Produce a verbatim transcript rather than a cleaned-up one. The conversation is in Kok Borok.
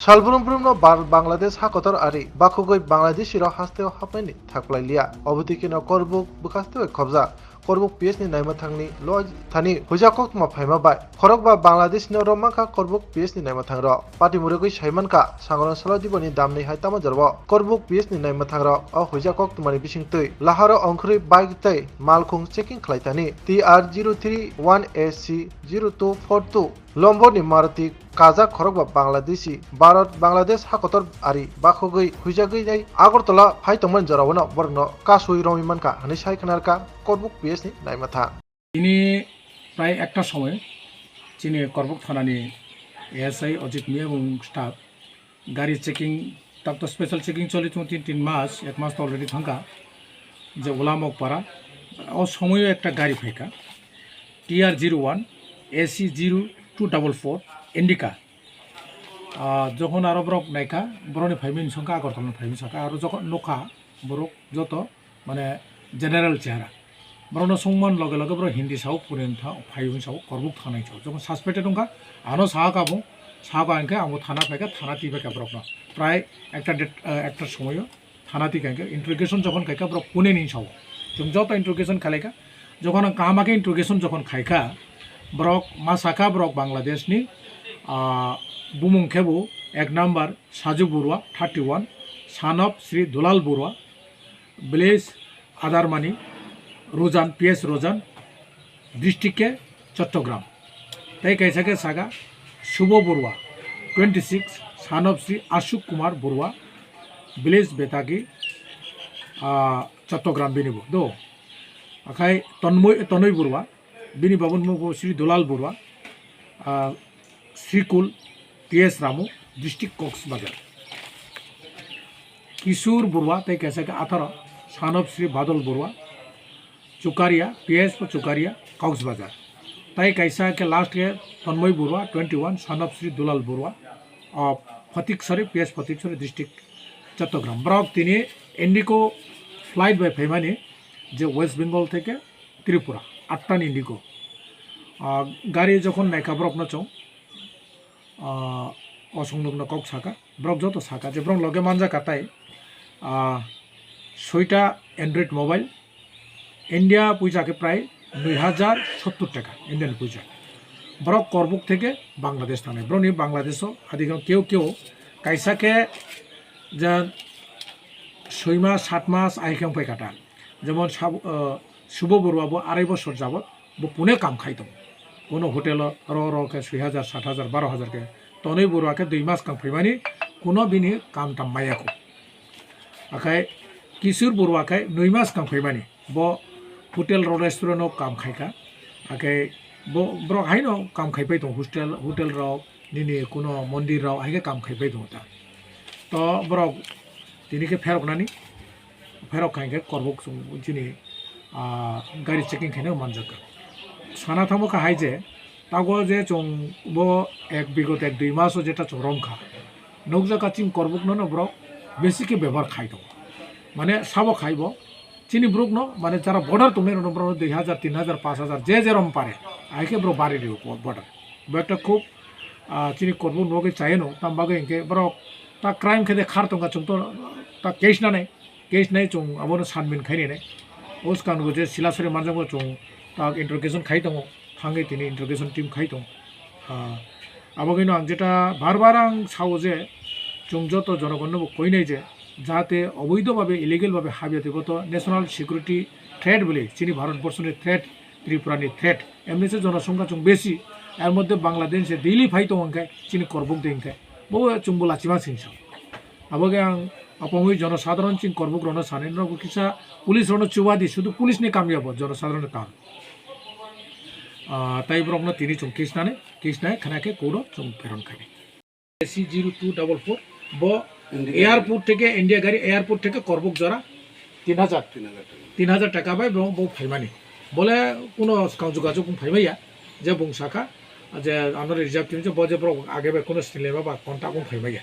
Salbrum brumno Bangladesh hakotor ari bakhugwi Bangladeshi rok hasteo hapnaini thakplai liya. Obotwi kheno Korbuk bwkhaste bai khobjak. Korbuk P S ni naima thangni lo thani huijak koktwma phaima bai khorokba Bangladesh no rommankha Korbuk P S ni naima thangrok. Pati murigwi saimankha, sangrong salo diboni damni hai tamo jorbo Korbuk P S ni naima thangrok o huijak koktwmani bisingtwi laharo ongkhorwi bike tei malkhung checking khlaithani T R zero three one A C zero two four two Lombor ni Maruti kajak khorokba Bangladeshi, Bharat Bangladesh hakotor ari bakhogwi huijagwi nai Agartala phai tongmani jorao no borokno kasui romwi mankha hwnwi sai khwnarkha Korbuk P S ni naima thang. Tini prai ekta somoy chini Korbuk thanani A S I Ajit Miya ebong staff gari checking, tak to special checking choli tongo tin, tin mas, ek mas to already thangkha, je Ulamok para, o somoyo ekta gari phaikha, T R zero one A C zero two double four Indica. Ah, jokhon aro borok naikha, borokni phaimani songkha Agartala ni phaimani songkha, aro jokhon nukha borok joto, mane general chehara. Borokno songman loge loge borok Hindi sao, Pune tha-, phai hwn sao, Korbuk thanai sao. Jokhon suspected wngkha, ano sahaka bo, sahaka hinkhe amo thana phaikha, thana twi phaikha borokno. Prai ekta date, eh, ekta somoyo thana twi khaikha, interrogation jokhon khaikha borok Pune ni sao. Chwng joto interrogation khalaikha. Jokhon ang kaham khe interrogation jokhon khaikha, borok ma sakha borok Bangladesh ni, ah, bumung khe bo ek number Saju Borua, thirty one, son of Sri Dulal Borua, village Adarmani, Rojan, P S Rojan, district khe Chattogram. Tei kaisa khe saka Subho Borua, twenty six, son of Sri Ashok Kumar Borua, village Betaki, ah, Chattogram bini bo do. Akhai Tonmoi, Tonoi Borua, bini babun mung bo Sri Dulal Borua, ah, Srikul, T S Ramu, district Cox's Bazar. Kishore Borua tei kaisa khe atharo, son of Sri Badal Borua, Chukaria, P S po Chukaria, Cox's Bazar. Tai kaisa khe last khe Tonmoi Borua, twenty one, son of Sri Dulal Borua, of Phatiksari, P S Phatiksari district, Chattogram. Borok tini Indigo flight bai phaimani je West Bengal theke Tripura, atta ni Indigo. Ah, gari jokhon naikha borokno chwng, ah, osong nukno kok saka, borok joto saka je borok loge manjak ka tai, ah, soita Android mobile, India puisa khe prai nui hajar sottur taka, Indian puisa. Borok Korbuk theke Bangladesh thangnai. Borokni Bangladesh o adigam keu keu kaisa khe je soi mas, sat mas ahai khe wng pai kha ta. Jemon sab-, ah, Subho Borua bo arai bosor jabot bo Pune kam khai tongo. Kuno hotel o ro ro khe soi hajar, sat hajar, baro hajar khe. Tonoi Borua khe dui mas kam phaimani kuno bini kam tam maya kho. Akhai Kishore Borua khe nui mas kam phaimani. Bo hotel rok, restaurant o kam khai kha. Akhai bo, borok haino kam khai pai tongo, hostel, hotel rok, nini kuno mondir rok hai khe kam khai pai tongo ta. To borok tini khe pherok nani, pherok khai khe Korbuk chwng chini, ah, gari checking khaina manjak kha. Sana thangma kha hai je, tago je chwng bo ek bigot ek dui mas o jeta chwng rom kha. Nukjak kha chini Korbuk no no borok besi khe bebohar khai tongo. Mane sabo khai bo, chini borok no, mane jara border tongnai rok no borok no dui hajar, tin hajar, panch hajar, je je rom pare, hai khe borok bari rio border. Bo ekta khub, ah, chini Korbuk no khe chayeno, tam bagwi hinkhe borok ta crime khe de khar tongkha chwng to ta case nanai, case nai chwng abono sanmin khai nai. O swkang bo je Silasori manjakbo chwng ta interrogation khai tongo, thangwi tini interrogation team khai tongo. Ah, abo khe no ang jeta bar bar ang sao je chwng joto jonogon no bo koi nai je jahate oboidho babe, illegal babe habya tei bo to national security threat bwle chini Bharat borso ni threat, Tripura ni threat, emni se jonosongkha chwng besi, er moddhe Bangladesh se daily phai tongo hinkhe chini Korbuk de hinkhe bo chwngbo lachima singsa. Abo khe ang apangwi jonosadharon chini Korbuk rokno sanai, norok bo kisa police rokno chuba di, sudu police ni kam ya bo, jonosadharon ni kam. Ah, tai borokno tini chwng case nani, case nai khana khe court o chwng pheron khai. A C zero two double four, bo India airport theke, India gari airport theke Korbuk jora tin hajar, tin hajar taka. Tin hajar taka bai bo, bo phaimani. Bole kuno swkang jogajog wng phaimaya, je bung sakha, je ano reserve team je bo je borok age bai kuno sinilema ba contact wng phaimaya.